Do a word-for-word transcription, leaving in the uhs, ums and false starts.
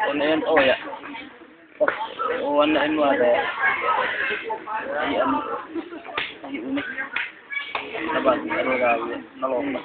Ano yan, o ya. O, ano yan, wala. Ay, ano. Ay, unik. Ano ba? Ano ba? Nalong.